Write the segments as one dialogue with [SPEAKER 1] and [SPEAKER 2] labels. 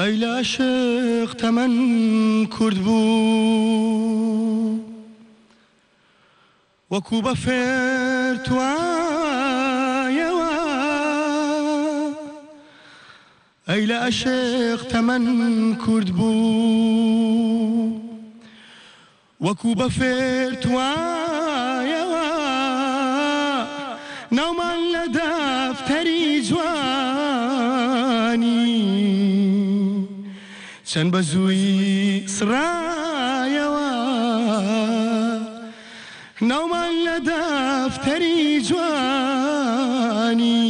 [SPEAKER 1] ئەی لە عەشق تەمەن کورت بوو. وەکو بەفر توایەوە. ئەی لە عەشق تەمەن کورت بوو. وەکو بەفر توایەوە. ناومان لە دەفتەری جوانی. چەند بە زوویی سڕایەوە. ناومان لە دەفتەری جوانی.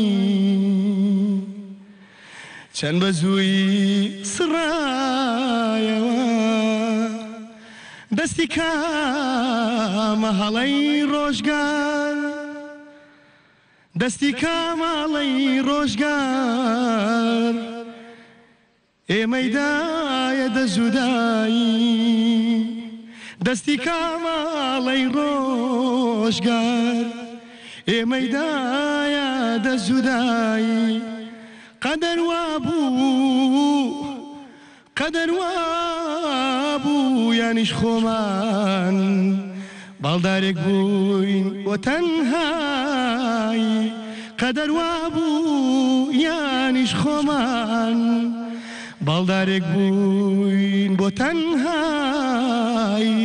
[SPEAKER 1] چەند بە زوویی سڕایەوە. دەستی کامە هەڵەی ڕۆژگار. دەستی کاماڵەی ڕۆژگار. ئێمەی دایە دە جودایی. دەستی کاماڵەی ڕۆژگار. ئێمەی دایە دە جودایی. قەدەر وابوو قەدەر وابوو یانیش خۆمان باڵدارێک بووین بۆ تەنهایی قەدەر وابوو یانیش خۆمان باڵدارێک بووین بۆ تەنهایی.